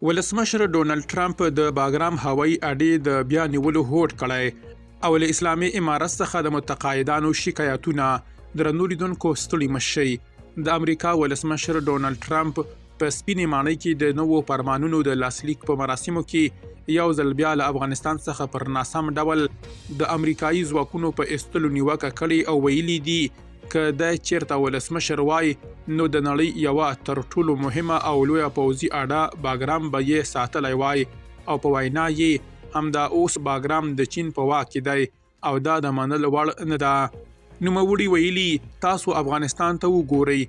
ولسمشر ډونالد ټرمپ د باګرام هوایي اډې د بیا نیولو هوډ کړی او له اسلامي امارت څخه د متقاعدانو شکایتونه. درنو لیدونکو، ستړي مه شئ. د امریکا ولسمشر ډونالد ټرمپ په سپینې ماڼۍ کې د نوو فرمانونو د لاسلیک په مراسمو کې یو ځل بیا له افغانستان څخه پر ناسم ډول د امریکایي ځواکونو په ایستلو نیوکه کړې او ویلي دي، که دی چیرته ولسمشر وای نو د نړۍ یوه تر ټولو مهمه او لویه پوځي اډه باګرام به یې ساتلی وای او په وینا یې همدا اوس باګرام د چین په واک کې دی او دا د منلو وړ نه ده. نوموړي ویلي، تاسو افغانستان ته وګورئ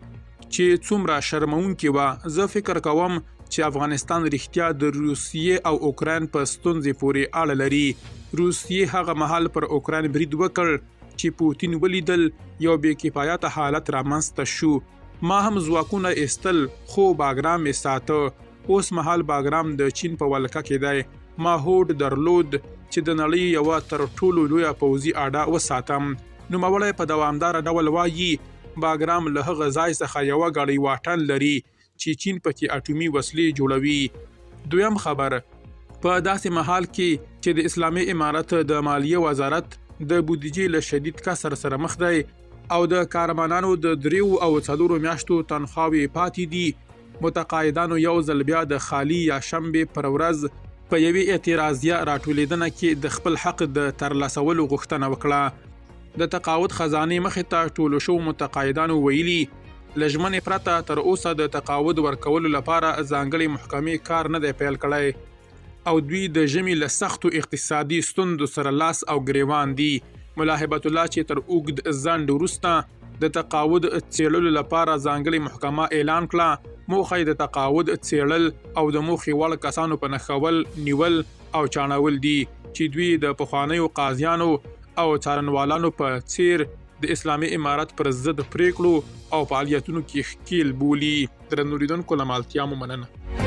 چې څومره شرمونکې وه، زه فکر کوم چې افغانستان رښتیا د روسیې او اوکراین په ستونزې پورې اړه لري. روسیې هغه مهال پر اوکراین برید وکړ چې پوتین ولیدل یو بې کفایته حالت رامنځته شو. ما هم ځواکونه ایستل خو باګرام یې ساته. اوس مهال باګرام د چین په ولکه کې دی. ما هوډ درلود چې د نړۍ یوه تر ټولو لویه پوځي اډه وساتم. نوموړی په دوامداره ډول وايي، باګرام له هغه ځای څخه یوه ګړۍ واټن لري چې چین پکې اټومي وسلې جوړوي. دویم خبر، په داسې مهال کې چې د اسلامي امارت د مالیې وزارت د بودیجې له شدید کسر سره مخ دی او د کارمنانو د دریو او څلورو میاشتو تنخواوې پاتې دي، متقاعدانو یو ځل بیا د خالي یا شنبې پر ورځ په یوې اعتراضیه راټولېدنه کې د خپل حق د ترلاسولو غوښتنه وکړه. د تقاعد خزانې مخې ته ټولو شوو متقاعدانو ویلي، له ژمنې پرته تر اوسه د تقاعد ورکولو لپاره ځانګړې محکمې کار نه دی پیل کړی او دوی د ژمي له سختو اقتصادي ستونزو سره لاس او ګریوان دي. ملا هبت الله چې تر اوږد ځنډ وروسته د تقاعد څېړلو لپاره ځانګړې محکمه اعلان کړه، موخه یې د تقاعد څېړل او د موخې وړ کسانو په نښول، نیول او چاڼول دي چې دوی د پخوانیو قاضیانو او څارنوالانو په څېر د اسلامي امارت پر ضد پرېکړو او فعالیتونو کې ښکېل بولي. درنو لیدونکو، له مالتیا مو مننه.